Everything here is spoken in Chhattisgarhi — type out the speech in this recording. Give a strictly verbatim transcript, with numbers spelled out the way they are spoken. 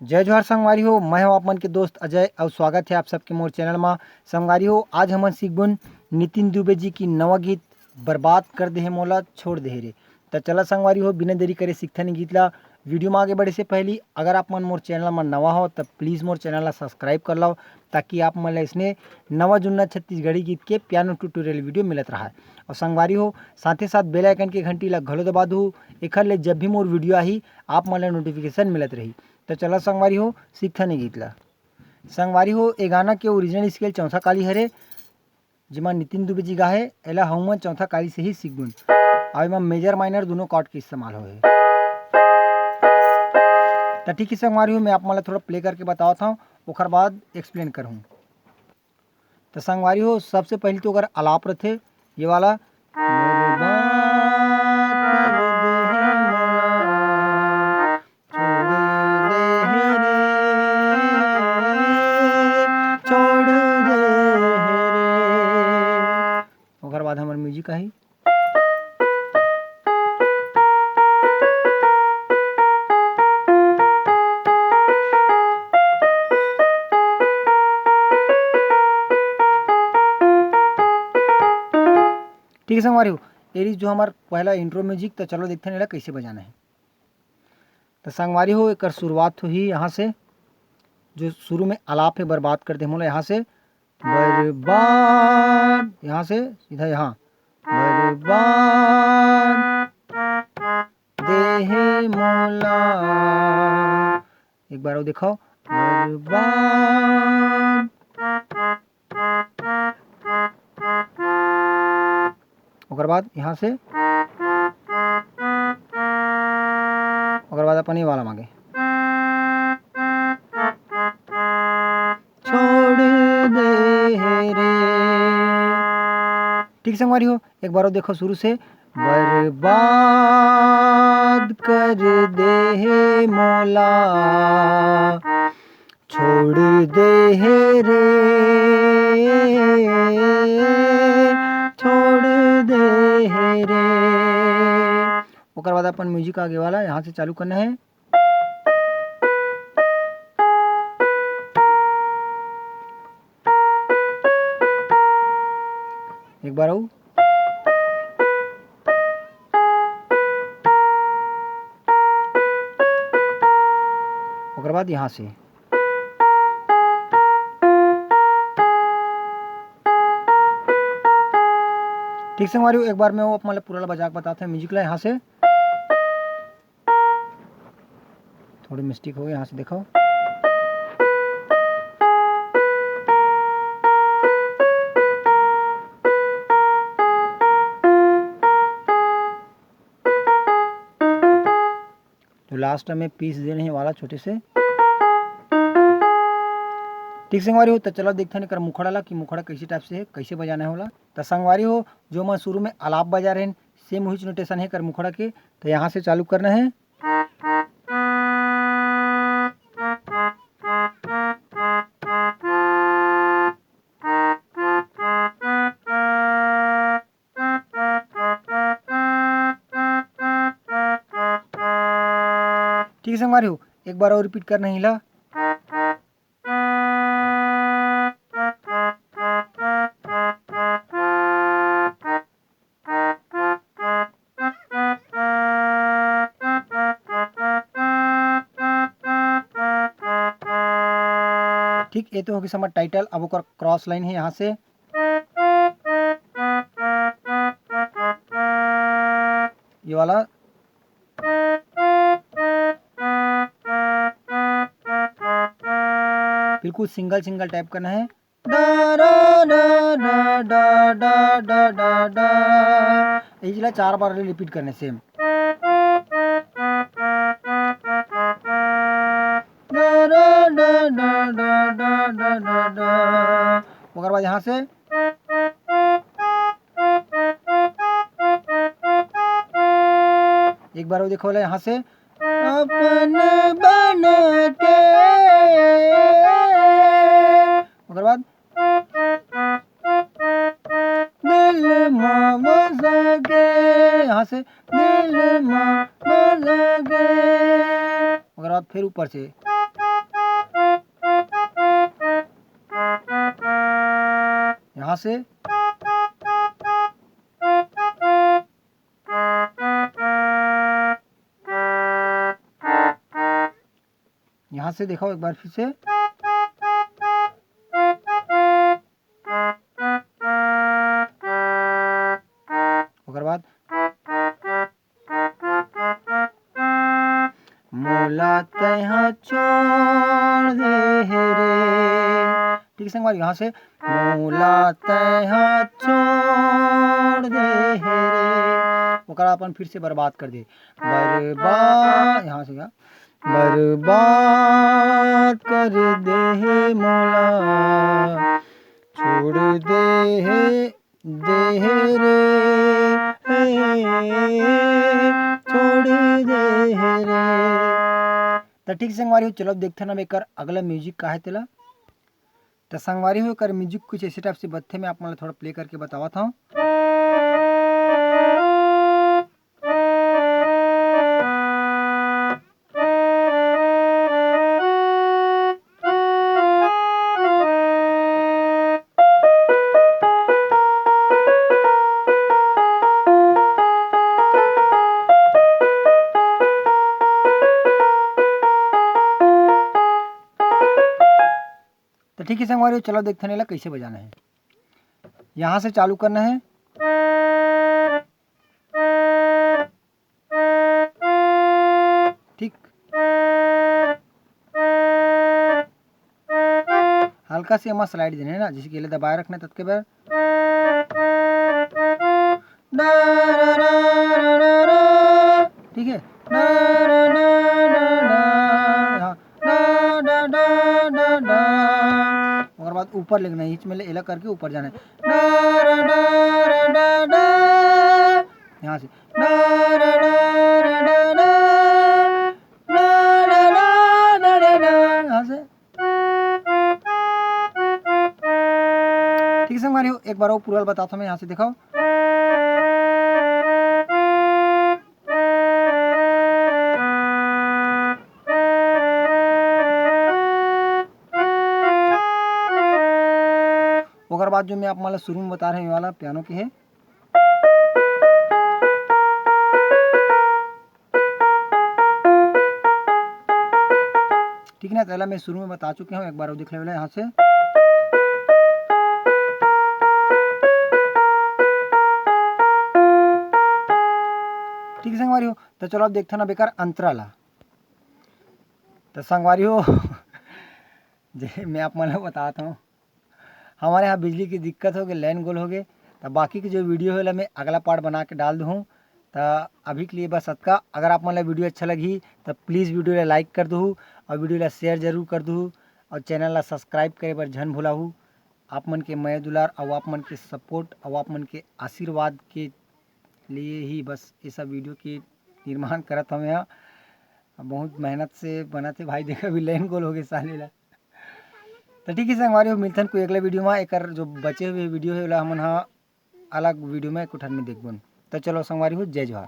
जय जोहार संगवारी हो, मैं हूं आप मन के दोस्त अजय अउ स्वागत हे आप सबके मोर चैनल मा। संगवारी हो, आज हमन सीखबन नितिन दुबे जी की नवा गीत बर्बाद कर दे हे मोला छोड़ दे हे रे। त चला संगवारी हो, बिना देरी करे सीखथन ए गीत ला। वीडियो मा आगे बढ़े से पहली अगर आप मन मोर चैनल मा नवा हो त प्लीज मोर चैनल ला सब्सक्राइब कर लव, ताकि आप मन ला इसने नवा जुन्ना छत्तीसगढ़ी गीत के पियानो ट्यूटोरियल वीडियो मिलत रहा। और संगवारी हो, साथे साथ बेल आइकन के घंटी ला घलो दबा दू, एखर ले जब भी मोर वीडियो आही आप मन ला नोटिफिकेशन मिलत रही। त चला संगवारी हो, सीखथन ए गीत ला। संगवारी हो, ए गाना के ओरिजिनल स्केल चौथा काली हरे, जेमा नितिन दुबे जी गा हे। एला हमन चौथा काली से ही सीखबुन। अब एमा मेजर माइनर दोनों कॉर्ड के इस्तेमाल होए हे। त ठीक है संगवारी हो, मैं आप मन ला थोड़ा प्ले करके बतावत हूँ, ओखर बाद एक्सप्लेन करहूँ। त संगवारी हो, सबसे पहले तो अगर आलाप रथे ये वाला, बर्बाद कर दे हे मोला, छोड़ दे हे रे, छोड़ दे हे रे। ओकर बाद हमर म्यूजिक आही। ठीक है संगवारी हो, ये रही जो हमार पहला इंट्रो म्यूजिक। तो चलो देखते हैं एला कैसे बजाना है। तो संगवारी हो, एकर शुरुआत होही यहाँ से, जो शुरू में आलाप है बर्बाद कर दे मोला, यहाँ से बर्बाद, यहाँ से सीधा यहाँ बर्बाद दे हे मोला। एक बार और दिखाओ, बर्बाद। ओकर बाद यहाँ से, ओकर बाद अपन ये वाला मांगे, छोड़ दे हे रे। ठीक संगवारी हो, एक बार और देखो शुरू से, बर्बाद कर दे हे मोला, छोड़ दे हे रे, छोड़ दे हे रे। ओकर बाद अपन म्यूजिक आगे वाला यहाँ से चालू करना है। एक बार और। ओकर बाद यहाँ से। ठीक संगवारी हो, एक बार मैं वो आप मन ला पूरा ला बजा के बताते हैं म्यूजिक ला। यहाँ से थोड़ी मिस्टेक हो गई, यहाँ से देखो। तो लास्ट में पीस देने वाला छोटे से। ठीक संगवारी हो, तो चलो देखते हैं एकर मुखड़ा ला कि मुखड़ा कैसे टाइप से है, कैसे बजाना है होला। तो संगवारी हो, जो मैं शुरू में आलाप बजा रहे हैं, सेम वही नोटेशन है एकर मुखड़ा के। तो यहाँ से चालू करना है। ठीक है संगवारी हो, एक बार और रिपीट करना है ला। ठीक, ये तो होगी समझ टाइटल। अब ओकर क्रॉस लाइन है यहाँ से, ये वाला बिल्कुल सिंगल सिंगल टाइप करना है। डा, डा, डा, डा, डा, डा, डा, डा। यही चीज ला चार बार रिपीट करने, सेम। डा, डा, डा, डा, डा। ओकर बाद यहाँ से एक बार वो देखो वाला यहाँ से अपन बन के, ओकर बाद दिल मा बस के, यहाँ से दिल मा बस के, ओकर बाद फिर ऊपर से से, यहाँ से देखो एक बार फिर से, ओकर बाद मोला तैहा छोड़ दे हे रे। ठीक है संगवारी, यहाँ से मोला तैहा छोड़ दे हे रे, ओकरा अपन फिर से बर्बाद कर दे। बर्बाद, यहाँ से क्या? बर्बाद कर दे हे मोला, छोड़ दे हे, दे हे रे, हे, छोड़ दे हे रे। त ठीक संगवारी हो, चलो देखते ना एकर अगला म्यूजिक का है तेला। त संगवारी हो, एकर म्यूजिक कुछ ऐसे टाइप से बजथे, मैं आप मन ला थोड़ा प्ले करके बतावत हूँ। तो ठीक है संगवारी, चलो देखते हैं एला कैसे बजाना है। यहाँ से चालू करना है। ठीक, हल्का से एमा स्लाइड देना है ना, जैसे कि एला दबाए रखना है ततके बार। ठीक है, हाँ। ओकर बाद ऊपर लेगना है, इच में ले एला करके ऊपर जाना है। यहाँ से। यहाँ से। ठीक है संगवारी हो, एक बार वो पूरा बताता हूँ मैं, यहाँ से दिखाओ। ओकर बाद जो मैं आप मन ला शुरू में बता रहे हैं, ये वाला पियानो के है। ठीक है ना, पहला मैं शुरू में बता चुके हूँ, एक बार वो देख लेवला यहाँ से। ठीक है संगवारी हो, तो चलो अब देखते हैं ना बेकार अंतरा ला। तो संगवारी हो, जे मैं आप मन ला बतात हूँ, हमारे यहाँ बिजली की दिक्कत हो गई, लाइन गोल हो गए, तो बाकी की जो वीडियो है मैं अगला पार्ट बना के डाल दूँ। तो अभी के लिए बस अतका। अगर आप मन ला वीडियो अच्छा लगी तो प्लीज़ वीडियो ला लाइक कर दू और वीडियो ला शेयर जरूर कर दू और चैनल ला सब्सक्राइब करे बर झन भुलाहू। आप मन के मया दुलार और आप मन के सपोर्ट और आप मन के आशीर्वाद के लिए ही बस ये सब वीडियो के निर्माण करत हमें यहाँ। बहुत मेहनत से बनत हे भाई, देखा अभी लाइन गोल हो गए साले ला। तो ठीक है संगवारी हो, मिलथन कोई अगला वीडियो में। एकर जो बचे हुए वीडियो है ओला हमन हा अलग वीडियो में कुठन में देखबन। तो चलो संगवारी हो, जय जोहार।